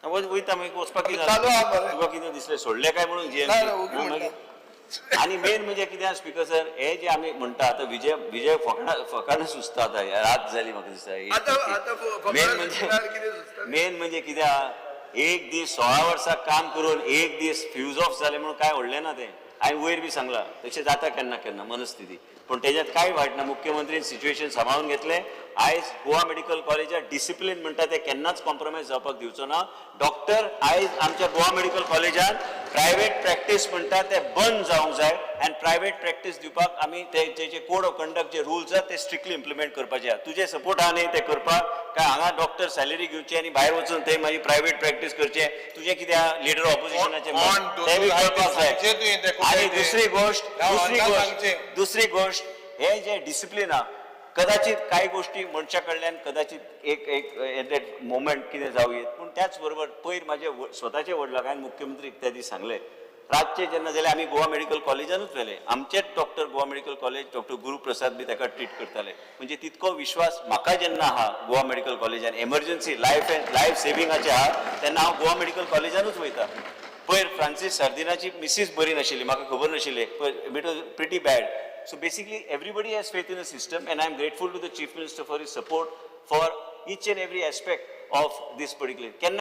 वयता मागीर वचपाक कितें चालू आहा मरे. तुका कितें दिसलें सोडलें काय म्हणून ना, ना, ओगी जीएमसी म्हणटा. आनी मेन म्हणजे कितें स्पीकर सर, हे जे आमी म्हणटा आतां विजय विजय फकाणां फकाणां सुचता आतां रात जाली म्हाका दिसता. आतां फकाणां मेन म्हणजे सुचणार कितें सुचता? मेन म्हणजे कितें आहा, एक दीस 16 वर्सां काम करून एक दीस फ्यूज ऑफ जालें म्हणून कांय व्हडलें ना तें. हांवें वयर बी सांगलां तशें जाता केन्ना केन्ना मनस्थिती, पूण तेज्यात कांय वायट ना. मुख्यमंत्रीन सिच्युएशन सांबाळून घेतलें. आयज गोवा मेडिकल कॉलेजात डिसिप्लीन म्हणटा तें केन्नाच कॉम्प्रोमायज जावपाक दिवचो ना. डॉक्टर आयज आमच्या गोवा मेडिकल कॉलेजान प्रायवेट प्रॅक्टीस म्हणटा ते बंद जावंक जाय आनी प्रायवेट प्रॅक्टीस दिवपाक आमी ते जे जे कोड ऑफ कंडक्ट जे रुल्स आसा ते स्ट्रिक्टली इम्प्लिमेंट करपाचे आहा. तुजे सपोर्ट आहा न्ही ते करपाक? काय हांगा डॉक्टर सॅलरी घेवची आनी भायर वचून ते मागीर प्रायवेट प्रॅक्टीस करचे? तुजें कितें आहा लिडर ऑपोजिशनाचें कोण तें बी दोतोर आहा ते कळपाक जाय. सांगचें तुवें ते कोण आनी ते. दुसरी गोश्ट, ह्या दुसरी वांटा गोश्ट, सांगचें. दुसरी गोश्ट, हे जे डिसिप्लीन आहा, कदाचित कांय गोश्टी मनशा कडल्यान कदाचित एक एक एट that moment कितें जावं येत, पूण त्याच बरोबर पयर म्हाजे स्वताचे वडिलाक हांवें मुख्यमंत्रीक त्या दीस सांगलें, रातचें जेन्ना जालें आमी गोवा मेडिकल कॉलेजानूच व्हेलें. आमचेच doctor Goa medical college doctor Guru Prasad बी ताका ट्रीट करताले. म्हणजे तितको विश्वास म्हाका जेन्ना आहा गोवा मेडिकल कॉलेजान, एमर्जन्सी लायफ एंड लायफ सेविंगाचें आहा तेन्ना हांव गोवा मेडिकल कॉलेजानूच वयता. पयर फ्रांसीस सार्दिनाची मिसीस बरी नाशिल्ली, म्हाका खबर नाशिल्लें, it was pretty bad. So basically everybody has faith in the system and I am grateful to the Chief Minister for his support for each and every aspect of this particular केन्ना.